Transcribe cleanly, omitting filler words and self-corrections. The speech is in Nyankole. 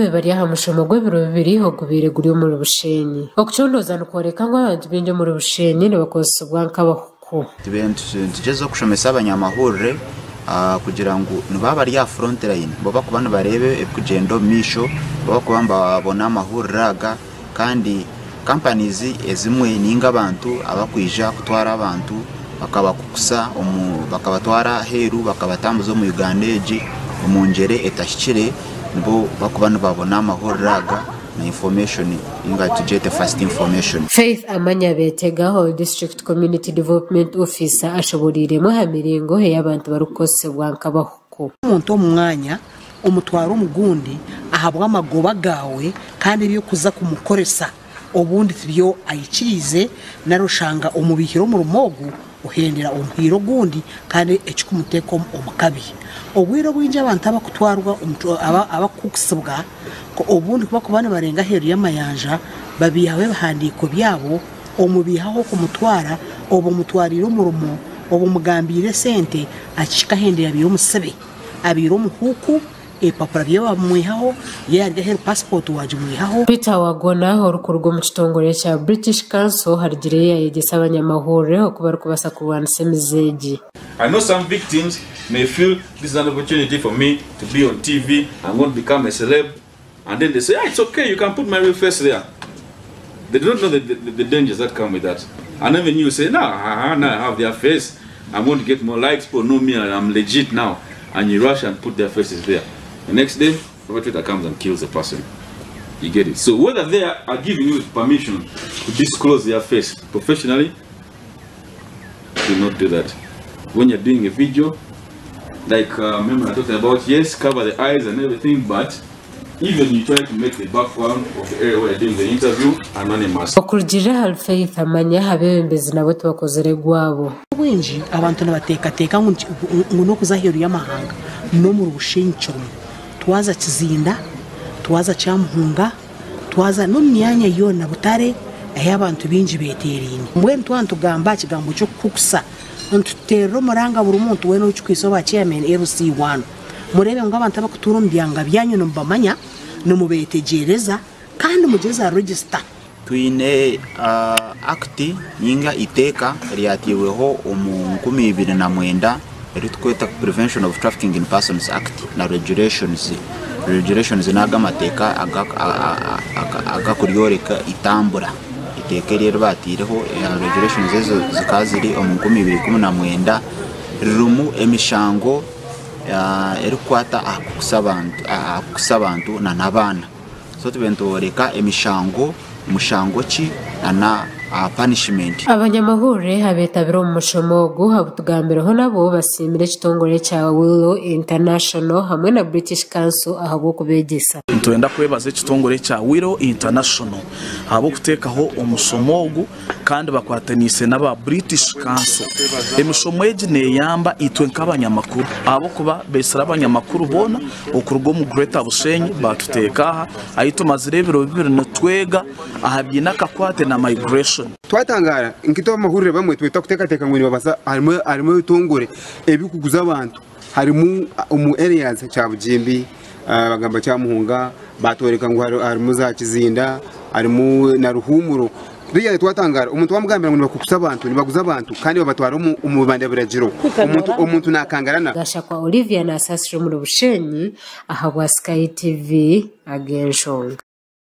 babe bari aha mushomo gw'ebiro bibiri ogubaire guri omuri Bushenyi. Okucondooza nikworeka ngu abantu baingi omuri Bushenyi nibakozesibwa nk'abahuku. Tubaire nitugyezaho kushomesa abanyamahurire kugira ngu nibo abari aha front line bo bakuba nibareeba ebirikugyenda omu maisho, bo bakuba nibabona amahurire aga kandi companies ezimwe ninga abantu abakwija kutwara abantu bakabakukusa bakabatwara aheeru bakabatambuza omu Uganda egi omu ngyere etahikire nibo bakuba nibabona amahurire aga na information ninga tugyete first information. Faith Amanya Betega owa District Community Development Officer ashoboreiremu aha miringo ei abantu barikukozesebwa nk'abahuku. Omuntu omu mwanya omutwara omu gundi ahabw'amagoba gaawe kandi ebi orikuza kumukoresa obundi tibyo aikiriize nari oshanga omubiihire omurimo ogu ohendera omuhaire ogundi kandi ekikumuteeka omu kabi. Obwire obwingi abantu abakutwarwa abakukutsibwa obundi ku barikuba nibarenga aheeru y'amayanja babaihaho ebihandiiko byabo, omubiihaho okumutwara oba omutwariire omurimo, oba omugambiire esente akihika ahendera abaire omusibe. Abaire omuhuuku, ebipapura bye wabimwihaho, yaaba ari aheeru pasipoti waagimwihaho. Peter Wagona orikuruga omu kitongore kya British Council harigireyo yayegyesa abanyamahurire oku barikubaasa kurwanisa emize egi. I know some victims may feel this is an opportunity for me to be on TV, I'm going to become a celeb and then they say ah it's okay you can put my real face there. They don't know the, the, the dangers that come with that. And even you say, no, now I have their face. I'm going to get more likes, people know me, I'm legit now. And you rush and put their faces there. The next day, perpetrator comes and kills the person. You get it? So whether they are giving you permission to disclose their face professionally, do not do that. When you're doing a video, like remember I talked about, yes, cover the eyes and everything, but even you try to make the background of the area where you're doing the interview anonymous. Okurugiirira ahari Faith Amanya, abeebembezi nabo tibakozire gwabo. Obwingi abantu nibateekateeka ngu ngu n'okuza aheeru y'amahanga n'omuri Bushenyi kirimu. Twaza Kizinda, twaza Kyamuhunga, twaza n'omu myanya yoona Butare ahu abantu baingi beeteeraine. Mbwenu twaba nitugamba aha kigambo ky'okukukusa, nituteerera omuranga buri muntu weena orikukwaitse oba chairman LC one. Mureebe ngu abantu abarikutuura omu byanga byanyu nimubamanya, nimubeetegyereza kandi mugire za register. Twine Act ninga eiteeka eryateirweho omu 2009 eritukweta Prevention of Trafficking in Persons Act na Regulations. Regulations n'ago amateeka agakuryoreka eitambura. Eiteeka eri eribaateireho, regulations ezo zikaba ziri omu 2019 ririmu emishango erikukwata aha kukusa abantu nana abaana. So tube nitworeka emishango, mushango ki nana punishment. Abanyamahurire abeetabire omu mushomo ogu abutugambireho nabo basiimire ekitongore kya Willow International hamwe na British Council ahabw'okubeegyesa. Nitwenda kwebaza ekitongore kya Willow International ahabw'okuteekaho omushomo ogu kandi bakwataniise n'aba British Council. Emishomo egi neeyamba itwe nk'abanyamakuru ahabw'okuba beetsire abanyamakuru boona okuruga omu Greater Bushenyi baatuteeka aha ahu tumazire ebiro bibiri nitwega aha biine akakwate na migration. Twatangaara nk'itwe abamahurire bamwe tweta kuteekateeka ngu nibabaasa harimu harimu ebitongore ebirikuguza abantu harimu omu areas Kyabugimbi bagamba Kyamuhunga batworeka ngu harimu za Kizinda harimu na Ruhumuro really twatangara omuntu wamugambira ngu nibakukusa abantu nibaguza abantu kandi babatwara omu bibanda biragiro omuntu omuntu nakangarana. Gashakwa Olivia nasaasira omuri Bushenyi ahabwa Sky TV ag'enshonga.